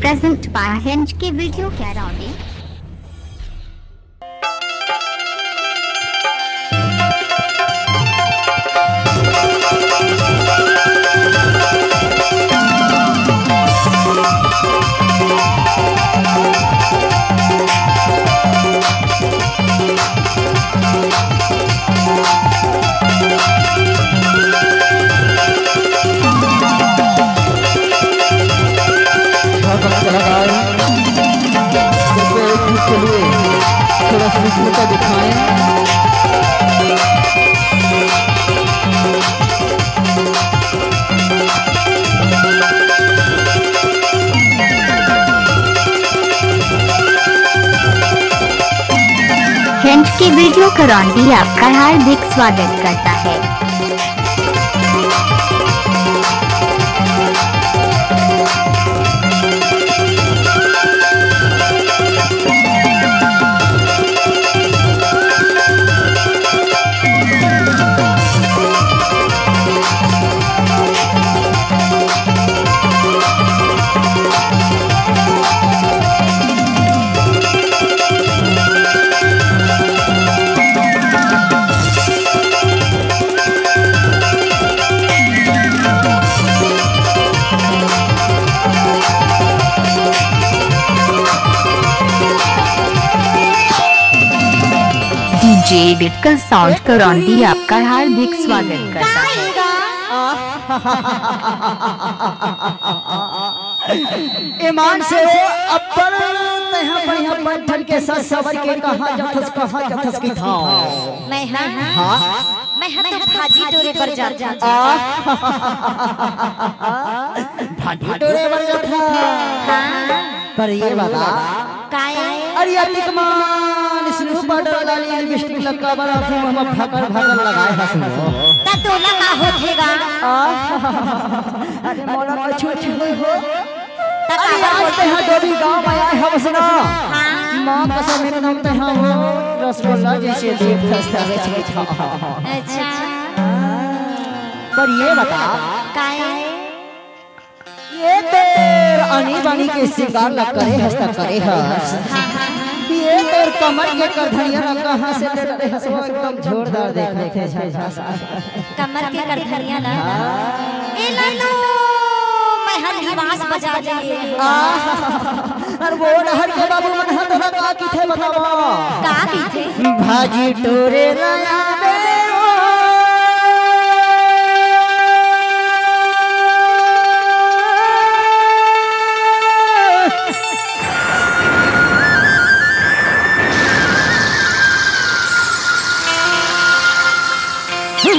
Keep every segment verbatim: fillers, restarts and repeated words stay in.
Present by Hinge की video Karaundi. हाँ, कलाकार, कृपया एक गीत के लिए थोड़ा सूक्ष्मता दिखाएं। Hinge की वीडियो करौंदी आपका हार्दिक स्वागत करता है। डीजे डिटकल साउंड करौंदी आपका हार्दिक स्वागत करता है। ईमान से वो अब्बल तेहा बढ़िया बंठन के साथ सबर के कहाँ जथस, कहाँ जथस की था। मैं हाँ, हाँ। मैं हाँ तो भाजी टोरे बर जात हूँ। आ, भाजी टोरे बर जात हूँ। हाँ। पर ये बता, काहे? अरे अतिक मान स्नो पाउडर डाली लिपस्टिक लगा बर आँखी में भाकर भाकर लगाए हस वो। त तोला का होथे गा? आ, अरे मोला कुछ नहीं हो। त अरे काबर आज होथे? तेहा डोबी गाँव में आए हवस ना। हाँ। माँ कसम एकदम तेहा वो रसगुल्ला जैसे देख दस्तावेज में था। अच्छा। पर ये बता, काहे? ये तोर आनी बानी के सिंगार ला करे हस त करे हस। ये तोर कमर के करधनिया ला कहाँ से ले डरे हस, वो एकदम जोरदार देखत हे। कमर के करधनिया ला। हाँ। एला तो मैं हर निवास बजा दे। आह, अरे वो डहर के बाबू मन ह तोला का किथे बतावा? का किथे? भाजी टोरे लाया बे ओ।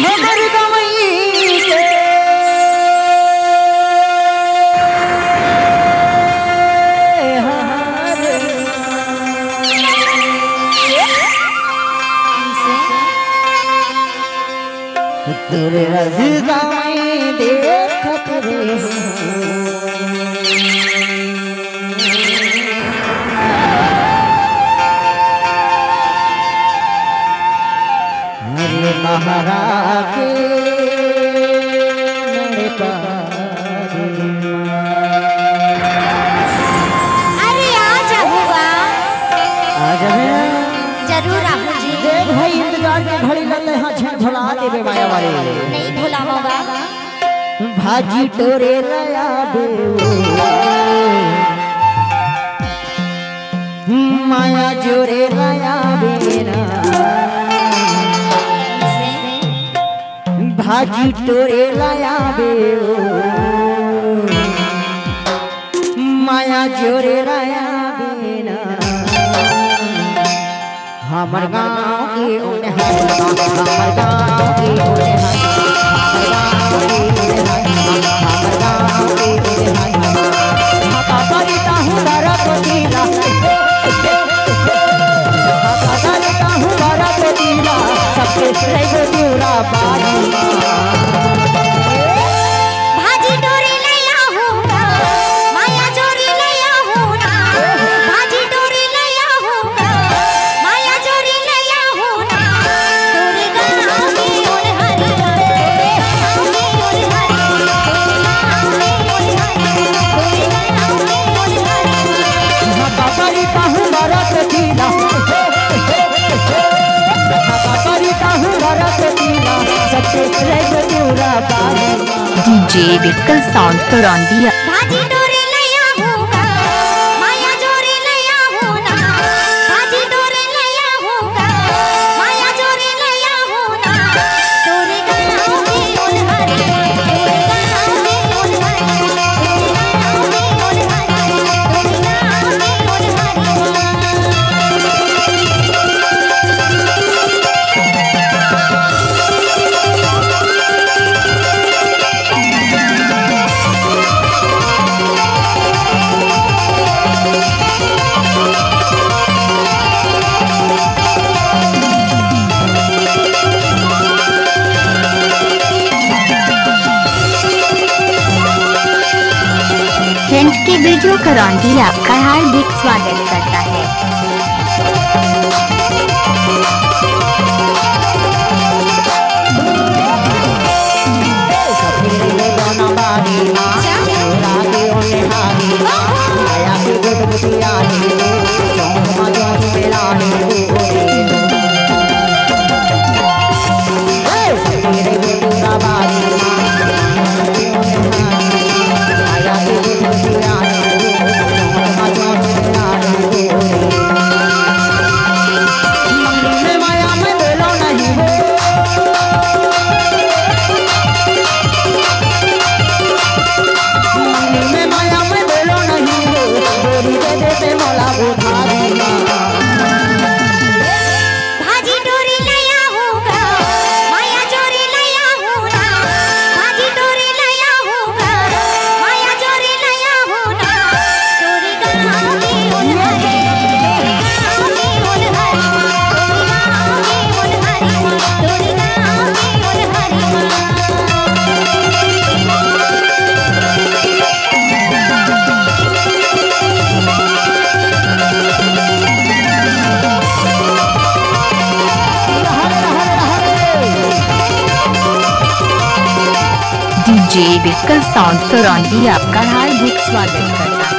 हमर गवई के हाल। तोरे रजदा में देखत रहे। अरे महारा के लड़का। अरे आ जाहू बा। आ जाबे। जरूर आहू जी। देख भाई, इंतजार के घड़ी लगले हाँ, झन भुला देबे माया वाले। नहीं भुलावोगा। भाजी टोरे लाया बे। माया जोरे लाया बेना। भाजी टोरे लाया बे ओ। माया जोरे लाया बेना। हमर गाँव के ओने हाय, हमर गाँव के ओने हाय, हमर गाँव के ओने हाय, हमर गाँव के ओने हाय। भाका करी ताहू डरा को दीला, भाका करी ताहू डरा को दीला, सबके रह गो दूरा बारी। भाजी टोरे लैला हूँ ना, माया जोरी लैला हूँ ना, भाजी टोरे लैला हूँ ना, माया जोरी लैला हूँ ना, तोरे गाँव में ओनहरिया। ए विकल साउंड करौंदिया। भाजी टोरे लया होगा, माया जोरे लया होना। भाजी टोरे लया होगा, माया जोरे लया होना। तोरे गाँव में ओन हरे, तोरे गाँव में ओन हरे, तोरे गाँव में ओन हरे, तोरे गाँव में ओन हरे। फ्रेंड्स के वीडियो करौंदी आपका हार्दिक स्वागत करता है। भाजी टोरी लया होगा, माया जोरी लया होना। भाजी टोरी लया होगा, माया जोरी लया होना। टोरी गाँव के ओन हरे, टोरी गाँव के ओन हरे, टोरी गाँव के ओन हरे, टोरी गाँव के ओन हरे। डीजे विकल साउंड करौंदी आपका हार्दिक स्वागत करता है।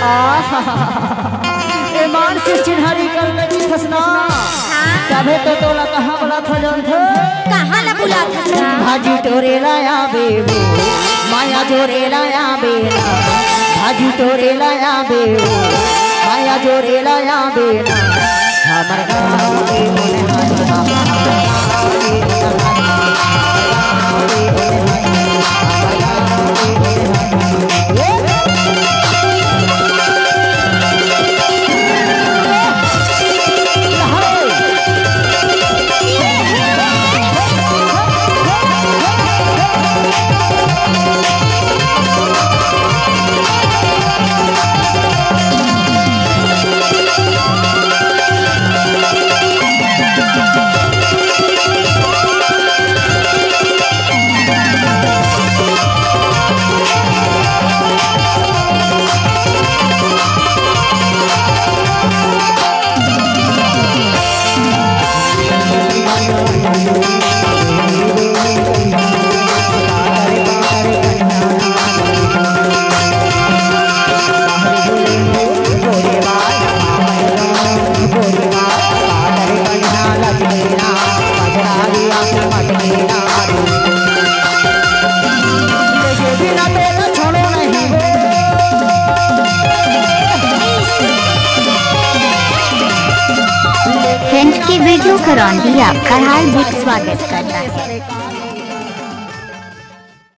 आहा, ए मान से चिन्हारी कर ले जी खसना। हाँ। तभे तो तोला कहाँ बुलात हो जानथो? कहाँ ला बुलात हस? भाजी टोरे लाया बेबू, माया जोरे लाया बेला। भाजी टोरे लाया बेबू, माया जोरे लाया बेला। हमर गाँव के मोनहारी, हमर गाँव के मोनहारी, हमर गाँव के मोनहारी, हमर गाँव के मोनहारी। फ्रेंड्स के वीडियो करौंदी आपका हार्दिक स्वागत करता है।